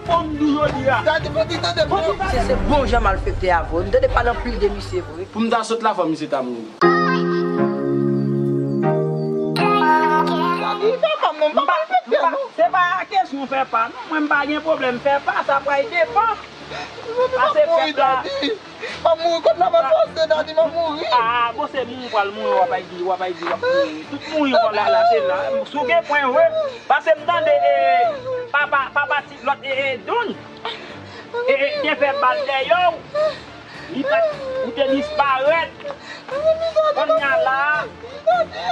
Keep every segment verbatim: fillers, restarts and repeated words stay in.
Fò m di w jodi a. Dadi, fò ti tande m non. Se, se bon jan malfektè a vre. M tande pale anpil de misye vre. Pou m ta sot la, fò misye ta mouri. Dadi, fè pa m non, m pa malfektè non. Se pa kesyon fè pa non. Mwen m pa gen pwoblèm fè pa, sa pral depann. Pase fèt la. M ap mouri, kot la m ap pase, Dadi, m ap mouri. Ah, bon, se mouri w pral mouri, w ap al di, w ap al di, w ap mouri. Tout mouri w la, la, se la. Si w gen pwen vre, pase m tande, e, papa, papa ti, lòt, e, e, Don. E, e, te fè bal dèyè w. Li pa, ou te disparèt. Kounye a la,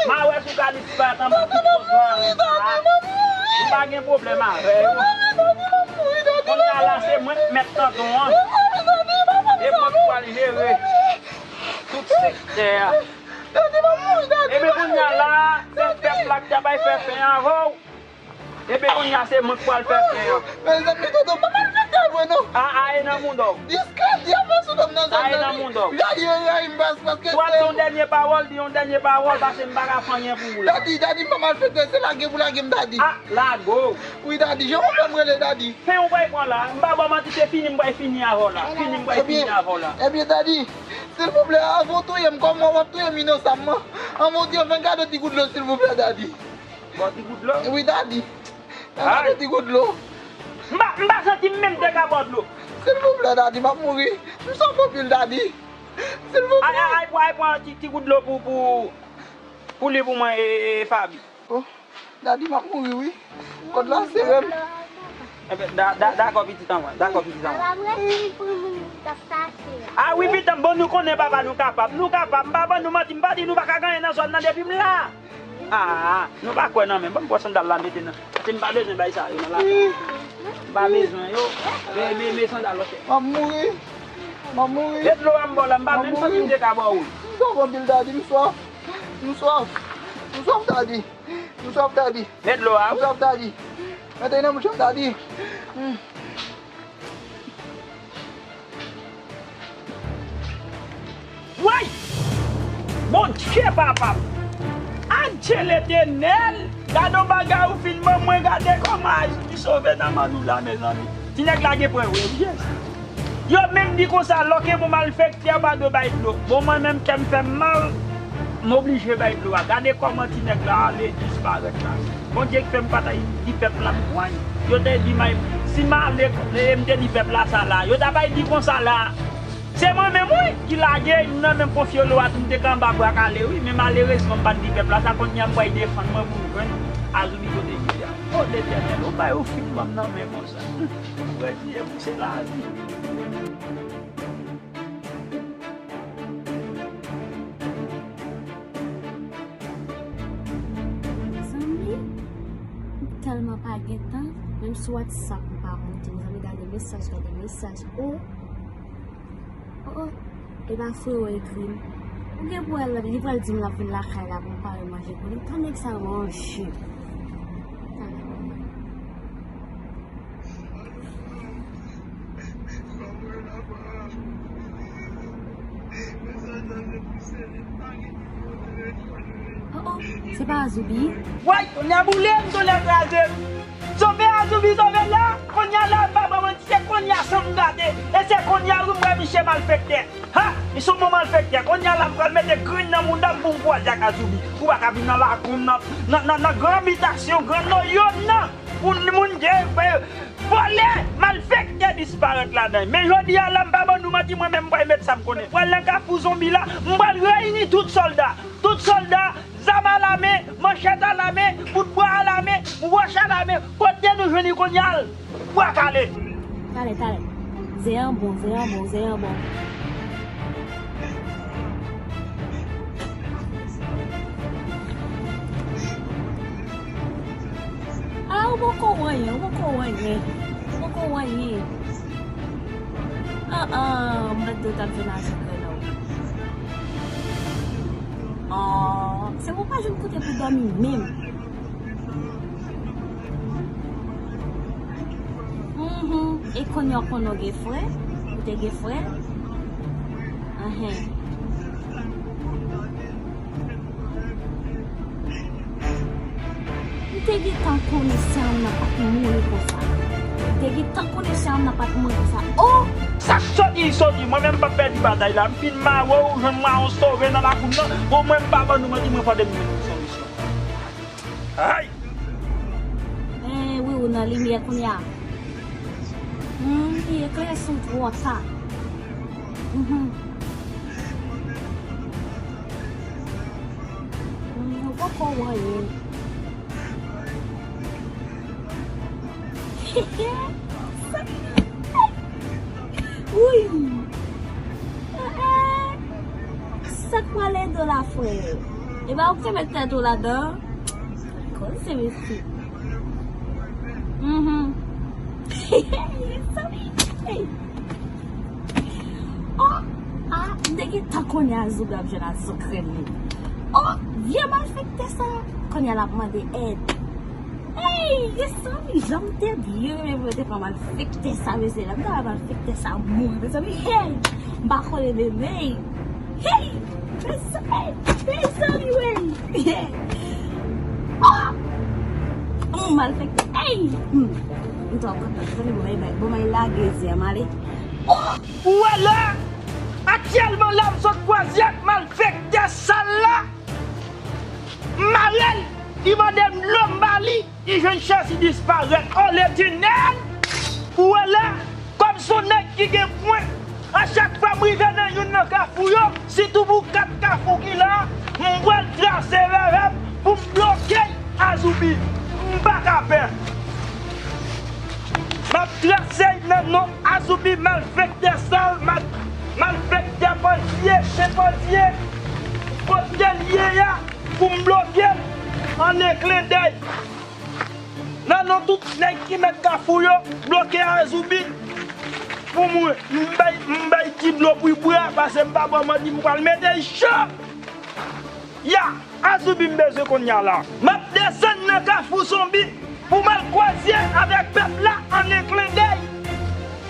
m a wè si w ka disparèt anba tout kozwa a. M pa gen pwoblèm avè yo. Kounye a la, se mwen k mèt kanton an. E mwen k pral jere tout sektè a. Ebyen, kounye a la, se pèp la k ta bay fè fen avè w. Ebyen, kounye a, se mwen k pral fè fen an. Mezanmi, tonton, pa malfektè vre non. A, a, e nan mouda w. Diskredi ap fè sou dòm nan zòn nan. A, e nan mouda w. Dadi, yo rayi m pas, paske se. Si w ap di yon dènye pawòl, di yon dènye pawòl, paske m pa ka fè anyen pou ou la. Dadi, Dadi, m pa malfektè, se lage pou lage m, Dadi. A, lage w. Wi, Dadi, jan w fè m rele, Dadi. Fen w pral pran la. M pa ba w manti, se fini m pral fini avè w la. Fini m pral fini avè w la. Ebyen, Dadi, silvouplè, anvan w touye m, kòman w ap touye m inosanman? Anvan w touye m, fè m kado ti gout dlo, silvouplè, Dadi. Ba w ti gout dlo? Wi, Dadi. Fè m kado ti gout dlo. M pa, m pa santi m menm te ka ba w dlo. Silvouplè, Dadi, m ap mouri. M swaf anpil, Dadi. Silvouplè. Ay, ay, ay, pran, ay, pran ti, ti gout dlo pou, pou, pou li pou mwen, e, e, e, Fabi. Oh, Dadi, m ap mouri, wi. Kòd la sere m. Enben, da, da, dakò, pitit an mwen. Dakò, pitit an mwen. A wi, pitit an, bon, nou konnen papa nou kapab. Nou kapab. M pa ban nou manti, m pa di nou pa ka gen anyen nan zòn nan depi m la. Ah, nou pa kwè nan men. Ban m pran sandal la mete nan. Paske m pa bezwen bay sa yo nan la. M pa bezwen yo. Men, men, men sandal, ok. M ap mouri. M ap mouri. E dlo a m ba w la, m pa menm santi m te ka ba w. M swaf anpil, Dadi, m swaf. M swaf. M swaf, Dadi. M swaf, Dadi. Men dlo a, wi. M swaf, Dadi. Mete nan bouch mwen, Dadi. Hmm. Woy! Bondye papa m! Adje Letènèl! Gade yon bagay ou fin ban mwen, gade kòman Azoubi sove nan men nou la, mezanmi. Ti nèg la gen pwen vre, wi, Jezi. Yo menm di konsa, lè w gen bon malfektè, ou pa dwe bay dlo. Bon, mwen menm, kè m fè m mal, m oblije bay dlo a. Gade kòman ti nèg la ale disparèt la. Bondye k fè m pa ta di pèp la m kwè. Yo te di m, si m ale, e, m te di pèp la sa la. Yo ta bay di konsa la. Se mwen menm, wi, ki lage, m nan men konfye lo a, m te ka anba bra kale, wi. Men malerezman, m pa t di pèp la sa. Kounye a, m pral defann mwen pou m jwenn Azoubi kote li ye a. O Letènèl, ou bay ou fin ban m nan men konsa. Mwen di, e pou se lavi. Mezanmi, m tèlman pa gen tan, menm sou WhatsApp m pa monte. Mezanmi, gade mesaj, gade mesaj. Oh, oh, oh. E pa frewo ekri m. Ou gen pou wè l, li pral di m l ap vin lakay la pou m pare manje pou li. Tan nèg sa manje. Talè. Oh, oh, se pa Azoubi? Woy, kounye a boule m, tonnè kraze m. Sove Azoubi, sove la. Kounye a la, m pa ba w manti, se kounye a san m gate. E se kounye a wi m wè misye malfektè. Ha! Misye yon bon malfektè. Kounye a la, m pral mete grenn nan mouda m pou m kwaze ak Azoubi. Ou pa ka vin nan lakou m, nan, nan, nan, nan gran abitasyon, gran noyo m nan. Pou moun gen, e, vòlè, malfektè disparèt ladan. Men jodi a la, m pa ban nou manti, mwen menm m pral met sa m konnen. M pral nan kafou zonbi la, m pral reyini tout sòlda. Tout sòlda, zam alamen, manchèt alamen, bout bwa alamen, wòch alamen. Kote nou jwenn li kounye a? Bwa kale. Talè, talè. Zen an bon, zen an bon, zen an bon. Ah, ou poko wè anyen, ou poko wè anyen. Ou poko wè anyen. Ah, ah, m mèt di w t ap jwenn ajan grenn ou. Ah, se pou w pa jwenn kote pou dòmi menm. Mhm. E kounye a w konnen w gen frè? Ou te gen frè? Enhen. M te gentan konnen sè m nan pa t mouri konsa. Te gen tan konesè an nan patrimwàn sa. Oh! Sa k soti, soti. Mwen menm m p ap pèdi batay la. M fin mare w, jwenn mwen yon sove nan lakou m nan. Bon, mwen m pa ban nou manti, mwen fò de m gen solisyon. Ay! Eh, wi, ou nan limyè kounye a. Hmm, li eklèsi w twò ta. Mhm. Hmm, ou poko wè anyen. Wi. Eh, eh. Sa k pral ede w la, frè? E pa ou ki te met tèt ou ladan? Koze, mesye. Mhm. Mezanmi. Oh, ah, m te gentan konnen Azoubi ap jwenn a zokren li. Oh, vye malfektè sa. Kounye a l ap mande èd. Hey, mezanmi, jan m te byen renmen pou yo te pran malfektè sa, mesye. Lè m ta wè malfektè sa mouri, mezanmi, hey, m pa konnen menm, hey. Hey, mezanmi, mezanmi, wey. Oh, oh, malfektè, hey. Hmm. M twò kontan, tande bon, bay, bay, bon, bay, lage zye m ale. Oh, ou wè la, aktyèlman la, m sot kwaze ak malfektè sal la. M mare l, li mande m dlo, m ba li, li jwenn chèz, li disparèt. O Letènèl! Ou wè la, kòm se yon nèg ki gen pwen, a chak fwa m rive nan youn nan kafou yo, sitou pou kat kafou ki la, m pral trase vèvè m pou m bloke Azoubi. M pa ka pè. M ap trase nan non Azoubi, malfektè sal, mal-, malfektè pandye, se pandye, kote l ye a, pou m bloke l an en klen dèy. Nan non tout nèg ki mèt kafou yo, bloke Azoubi pou mwen. M bay, m bay ti dlo pou l bwè, pase m pa ba w manti, m pral mete l cho. Ya! Azoubi m bezwen kounye a la. M ap desann nan kafou zonbi pou m al kwaze avèk pèp la an en klen dèy.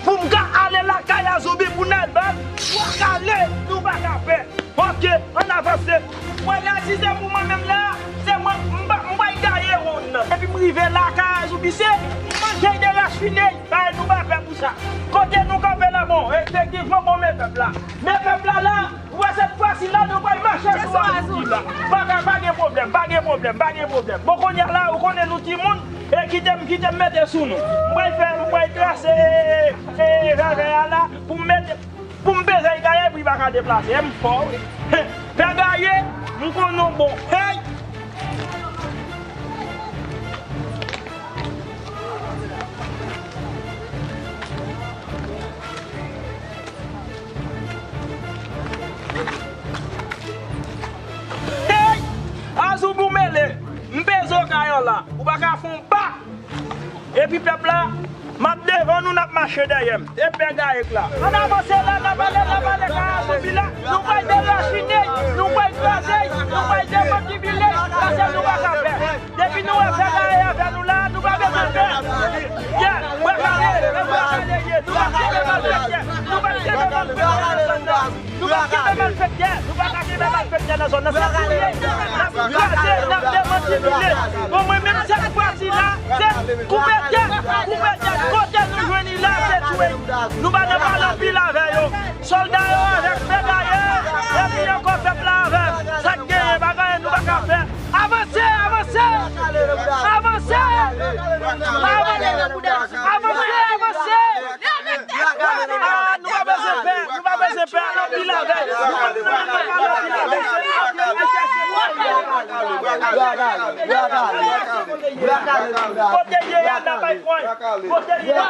Pou m ka ale lakay Azoubi pou n al ba l twa kale, nou pa ka pè. Oke, ann avanse. Mwen la, si se pou mwen menm la, se mwen, m pa, m pral gaye wonn nan. Epi m rive lakay Azoubi, se manje derachine, bay nou pa pè pou sa. Kote nou kanpe la, bon, efektivman, bon, men pèp la. Men pèp la la, Ou wè sèt fwa si la, nou pral mache sou Azoubi la. Pa gen, pa gen pwoblèm, pa gen pwoblèm, pa gen pwoblèm. Bon, kounye a la, ou konnen nou timoun, e kite m, kite m mete sou nou. M pral fè, m pral trase, e, e, vèvè a la, pou m mete, pou m peze l gaye, pou li pa ka deplase. E m fò, wi. Fè gaye, m konnen w bon. Hey! Hey! Azoubi, ou mele! M peze w kay an la. Ou pa ka fè yon pa! Epi pèp la, m ap devan nou, n ap mache dèyè m. E pè Gayèk la. Ann avanse la, n ap ale, n ap ale kay Azoubi la. Nou pral derachine, nou pral kraze, nou pral demantibile, paske nou pa ka pè. Depi nou wè pè Gayèk avè nou la, nou pa bezwen pè. Yeah, bwa kale, e bwa kale ye. Nou pa kenbe malfektè, nou pa kenbe malfektè nan zòn nan. Nou pa kenbe malfektè, nou pa ka kenbe malfektè nan zòn nan. Se tou ye. N ap kraze, n ap demantibile. Bon, mwen menm, sèt fwa si la, se koupe tèt, koupe tèt. Kote nou jwenn li la, se touye. Nou pa nan pale anpil avè yo. Sòlda yo avèk pè Gayèk, epi ankò pèp la avè m. Sa k genyen, pa gen anyen nou pa ka fè. Avanse, avanse! Avanse! Avanse, avanse, avanse! Ah, nou pa bezwen pè, nou pa bezwen pè, anpil avè. Nou pa bezwen pè, anpil avè. Kote ye a, n ap bay pwen. Kote ye a.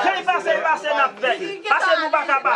Jan l pase, l pase, n ap fè. Pase, nou pa ka pa.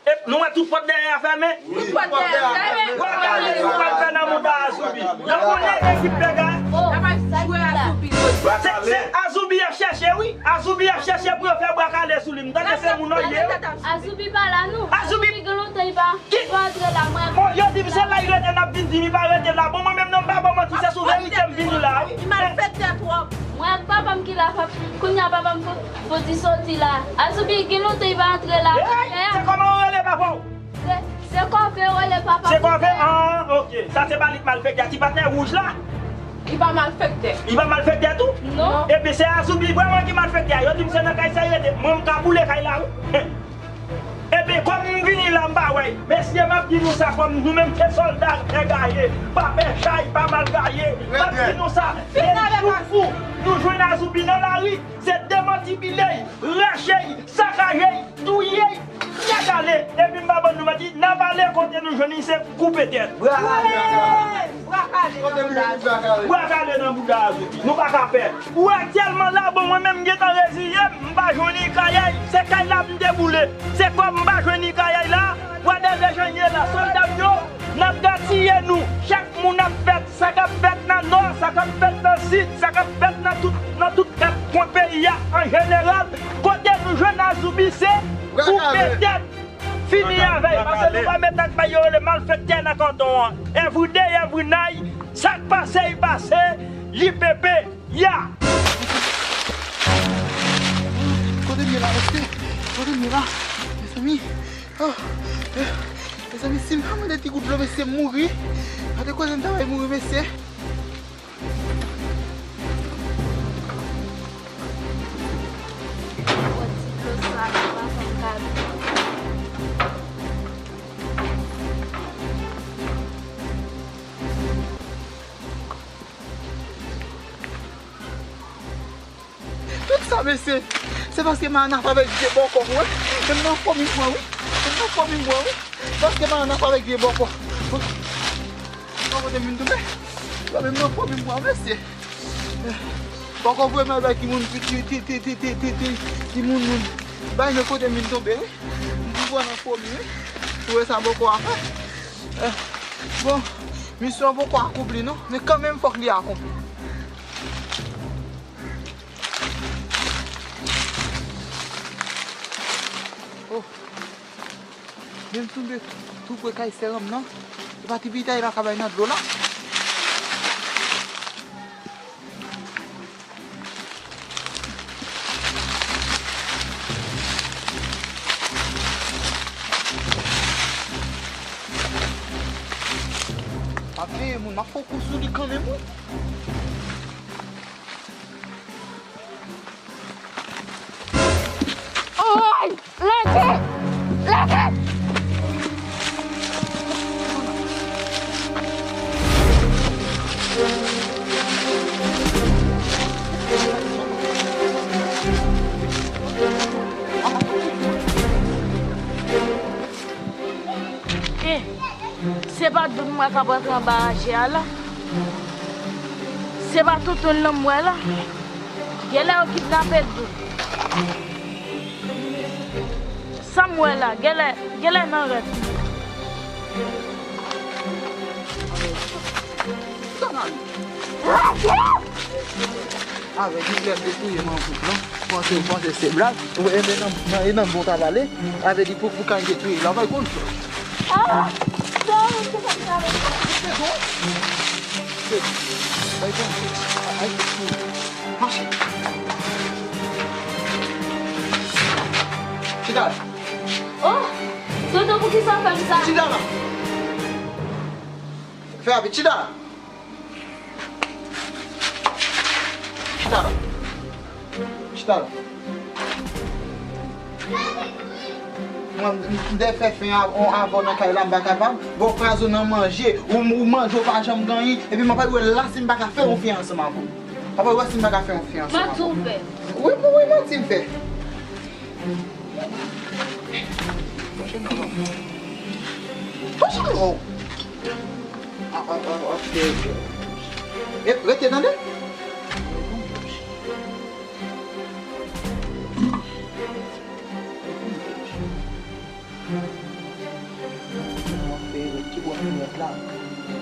E, nou wè tout pòt dèyè a fèmen? Tout pòt dèyè a fèmen. Wè, wè, wè, nou pral fè nan mouda Azoubi. Nou konnen ekip pè Gayèk. N ap al jwe Azoubi. Se, se Azoubi y ap chèche, wi. Azoubi y ap chèche pou yo fè bwa kale sou li. M tande se moun yo ye. Azoubi pa la, non. Azoubi. Azoubi gen lontan li pa, li pa antre la, mwen. Bon, yo di m se la li rete, n ap vin di m li pa rete la. Bon, mwen menm non, m pa ba w manti, se sou verite m vini la, wi. Li malfektè twòp. Mwen ak papa m ki la, pap-, kounye a papa m fo-, foti soti la. Azoubi gen lontan li pa antre la. Hey, se kòman w rele papa w? Se, se Kòve w rele papa m. Se Kòve? Ah, ok. Sa se pa li k malfektè a, ti patnè wouj la. Li pa malfektè. Li pa malfektè tou? Epi se Azoubi vrèman ki malfektè a. Yo di m se nan kay sa l rete. Mwen, m ka boule kay la, wi. Epi kòm m vini la, m pa wè. Mesye, m ap di nou sa, kòm nou menm se sòlda, nèg gaye, pa pè chay, pa mal gaye. M ap di nou sa, se jou fou, nou jwenn Azoubi nan lari, se demantibile, rache, sakaje, touye, nèg ale. Epi m pa ban nou manti, n ap ale kote nou jwenn li, se koupe tèt. Bra kale nan bouda Azoubi. Bra kale nan bouda Azoubi. Nou pa ka pè. Ou aktyèlman la, bon, mwen menm m gentan reziye m, m pa jwenn ni kayay. Se kay la m te boule. Se kòm m pa jwenn ni kayay la, w a dèzè jan ye la, sòlda m yo, n ap gatiye nou. Chak moun ap fèt, sa k ap fèt nan nò, sa k ap fèt nan sid, sa k ap fèt nan tout, nan tout kat kwen peyi a an jeneral. Kote nou jwenn Azoubi, se koupe tèt. Fini avè l, paske nou pa met ak bay yo rele malfektè nan kanton an. Everyday, every night, sa k pase, l pase, li pepe, ya! Kote m ye la, mesye? Kote m ye la? Mezanmi, oh, mezanmi, si m pa mande ti gout dlo, mesye, m mouri. Gade koze m ta bay mouri, mesye. Pran ti dlo sa, nou pa konn kado. Tout sa, mesye, se paske Maranatha avèk vye bòkò, wi. Menm nan fòm li pran, wi. Menm nan fòm li pran, wi. Paske Maranatha avèk vye bòkò. Bon, kote m vin tonbe? Menm nan fòm li pran, mesye. Bòkò vre mal bay timoun, ti, ti, ti moun, moun. Bay men kote m vin tonbe, wi. M pran nan fòm li, wi. Ou wè sa bòkò a fè? Eh, bon, misyon an poko akonpli, non. Men kanmenm, fòk li akonpli. Oh. Men m tonbe tou pre kay sè an m nan. Se pa ti pitay la ka bay nan dlo la. M ap veye moun, m ap fè yon kou sou li kanmenm, wi. Oy! Lage! Lage! Eh, se pa doud mwen k ap rantre anba raje a la. Se pa toutoun nan m wè la. Genlè yo kidnape doud. Sa m wè la, genlè, genlè nan rèv. Avè di lè m te touye manbouk lan, panse, ou panse se blag? Ou, e, men nan, nan, e nan bon ta pale. Avè di pou, pou kan te touye la, bay konn. Ah! Sa, ou te konn sa avè sa? Se bon. Se bon. Bay konn. Ay, ay, mache. Chita la. Oh! Tonton, poukisa w fè m sa? Chita la. Fè rapid, chita la. Chita la. Chita la. Mwen, m, m te fè fen a, on avè w nan kay la, m pa kapab. Bon, kraze w nan manje, ou, ou manje, ou pa janm gen anyen. Epi m ap wè la si m pa ka fè yon fi ansanm avè w. M ap wè si m pa ka fè yon fi ansanm avè w. Manti w fè. Wi, wi, wi, manti m fè. Pwochen non. Pwochen non. Ah, ah, ah, ok, ok. E, rete tande.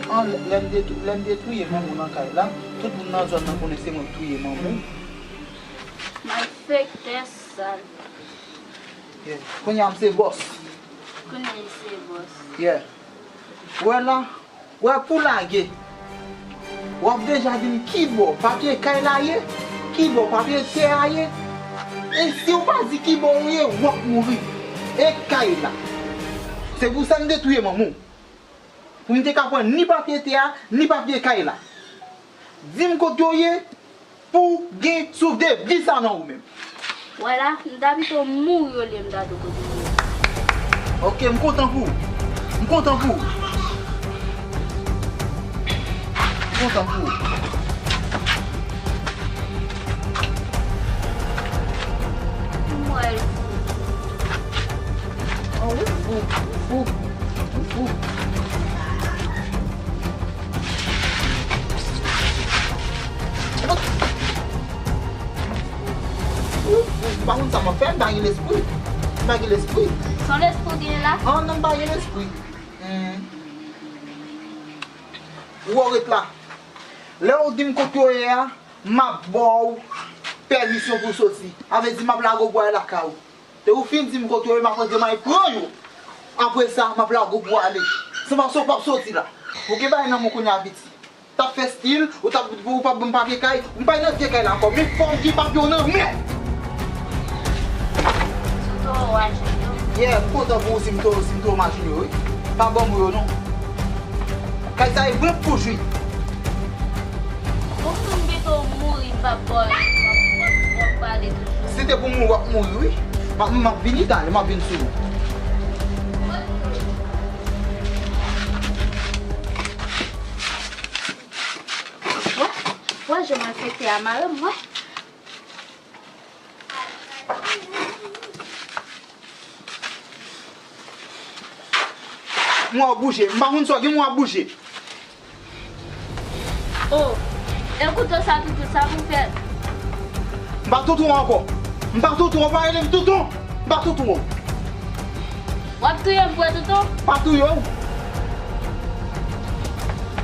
An, lè m te tou-, lè m te touye manman w nan kay la, tout moun nan zòn nan konnen se mwen k touye manman w. Malfektè sal. Yeah. Kounye a m se bòs. Kounye a m se bòs. Yeah. Wè la, wè pou lage. W ap deja di m ki bò papye kay la ye, ki bò papye tè a ye. E si w pa di ki bò ou ye, w ap mouri. E kay la. Se pou sa m te touye manman w. Pou m te ka pran ni papye tè a, ni papye kay la. Di m kote yo ye, Pou gen souf de vi sa nan ou menm. Wè la, m ta pito mouri olye m ta tou kote m ye. Ok, m kontan pou ou. M kontan pou ou. M kontan pou ou. M wè l fou. An wi, fou, fou, fou. Ou, ou pa konn sa m ap fè, m pa gen lespri. M pa gen lespri. Se yon lespri w genyen la? Ah, non, m pa gen lespri. Hmm. Ou wè w ret la. Lè w di m kote w ye a, m ap ba w pèmisyon pou w soti. A vle di m ap lage w pou w al lakay ou. Lè ou fin di m kote w ye, m ap rantre m al pran yo. Apre sa, m ap lage w pou w ale. San pase w p ap soti la. Ou gen bagay nan men w kounye a piti. T ap fè stil, ou t ap, ou p ap ban m papye kay, m pa nan vye kay la ankò, men fò m gen papye w nan men w. Sou toro a, Junior. Yeah, m kontan pou ou si m toro, si m toro machin yo, wi. Pa ban m yo, non. Kay sa e vre pou jwi. Ou fin pito mouri, m p ap ba w, w ap, w ap, w ap pale toujou. Si te pou mouri, w ap mouri, wi. M ap, m ap vini talè, m ap vin sou ou. Wè, wè jan malfektè a mare m, wè. Mwen ap bouje. M pa konn sa w gen, mwen ap bouje. Oh, e kouto sa toutou, sa pou fè? M pa toutou ankò. M pa toutou, w pa rele m toutou. M pa toutou. W ap touye m pou wè toutou? Pa touye w.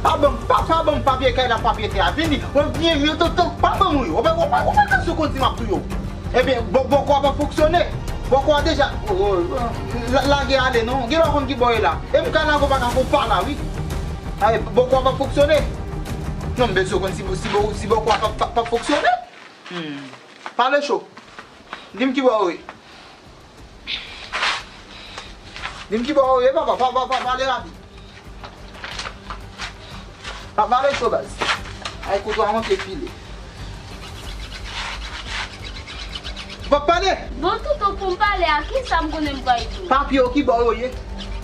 Pa ban m, pa, pa ban m papye kay la, papye tè a. Vini, w ap byen jwe toutou. Pa ban m yo. W pa, w pa, w pa, w pa sou konn si m ap touye w. Ebyen, bò, bòkò a p ap fonksyone. Bòkò a deja, oh, oh, oh, la, lage ale non. Gen lè w konn ki bò ye la. E m ka lage w pa ka fè w pa la, wi. Ay, bòkò a p ap fonksyone. Non, m bezwen konn si, si, bò, si bòkò a p ap, p ap, p ap fonksyone. Hmm. Pale cho. Di m ki bò w ye. Di m ki bò w ye, papa. Pa, pa, pa, pale rapid. Pa pale cho, baz. Ay, kouto a manke file. Ou p ap pale? Bon, toutou, pou m pale a, kisa m konnen m pral di w? Papye yo, ki bò yo ye?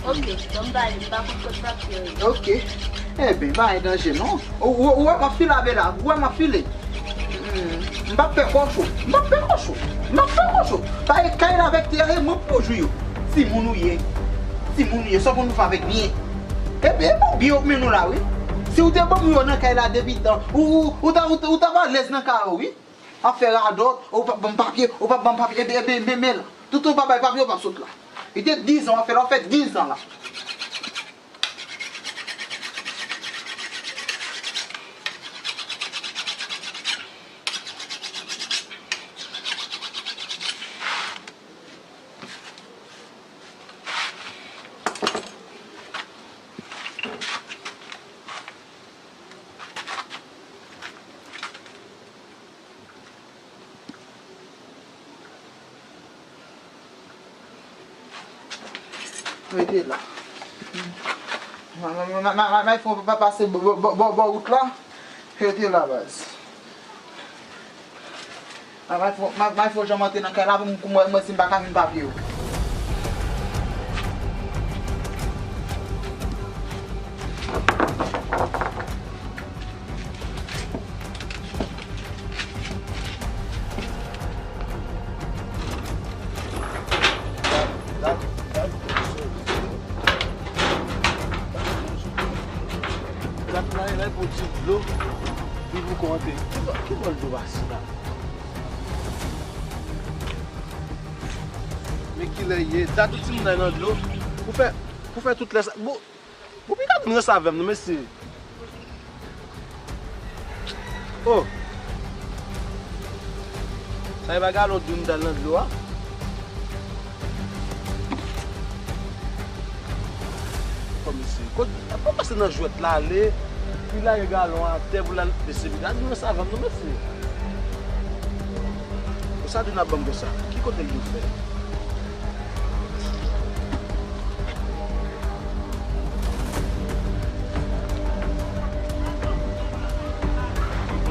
Ok, bon, m pale, m pa konn kot papye yo ye. Ok. Eben, pa gen danje, non. Ou, ou, ou wè m ap file avè la, ou wè m ap file. Hmm, m p ap fè kò cho. M p ap fè kò cho. M p ap fè kò cho. Paske kay la avèk tè a se mwen pou jwi yo. Timoun ou ye. Timoun ou ye. Sa w konn ou fè avèk byen. Epi, e bon byen w ap mennen w la, wi. Si w te ban m yo nan kay la depi tan, ou, ou, ou ta, ou ta, ou t ap alèz nan kay ou, wi. Ap fè radòt, ou p ap ban m papye, ou p ap ban m papye. Epi, epi, men, men la. Toutan w pa bay papye, w p ap sot la. Li te dizan w ap fè la, w fè dizan la. Rete la. Ma, ma, ma, ma, ma, ma, fò pa pase bò, bò, bò, bò, bò wout la. Rete la, baz. Ma, ma, fò, ma, ma, fò jan m antre nan kay la pou m, pou m wè, mwen si m pa ka jwenn papye yo. Gad la, la, pou ti dlo, li pou konte. Ki bò, ki bò dlo pase la? Men kilè ye? Dat tout timoun nan nan dlo. Pou fè, pou fè tout lè sa. Bon, Ou pika vin ranse avè m non, mesye. Oh. Sa e pa galon dlo m t al nan dlo a? Oh, mesye. Kot, pa pase nan jwèt la ale, pou lage galon atè, pou l al, mesye, pika vin ranse avè m non, mesye. Konsa dlo n ap ban m konsa. Ki kote l dwe fè?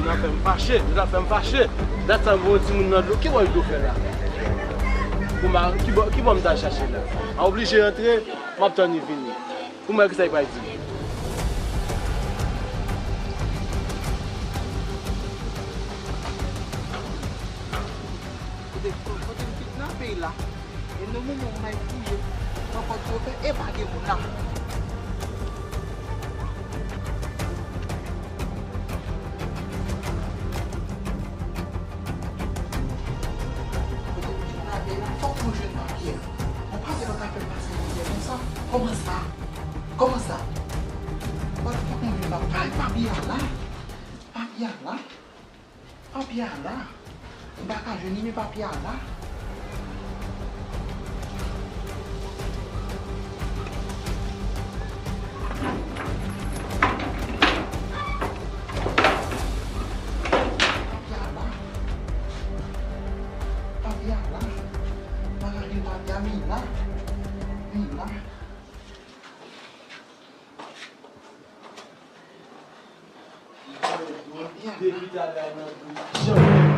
Pou n Fè m fache, nou ta fè m fache. Dat sa m voye yon timoun nan dlo. Ki bò dlo fè la? Pou m a, ki bò, ki bò m ta chache la? M oblije rantre, m ap tann li vini. Pou m wè kisa li pral di. Kote, kote m kidnape la. E nan moman m al fouye nan pòt yo fè, e pa gen moun la. Kote m kidnape la, fòk mwen jwenn papye a. Mwen pa vle yo ta fè m pase mizè konsa. Kòman sa? Kòman sa? Fòk mwen jwenn papye a la. Papye a la. Papye a la. M pa ka jwenn li, men papye a la. Papye a la. Papye a la. M pa ka jwenn papye a, men la. Men la. Depi talè a nan dou, janm fè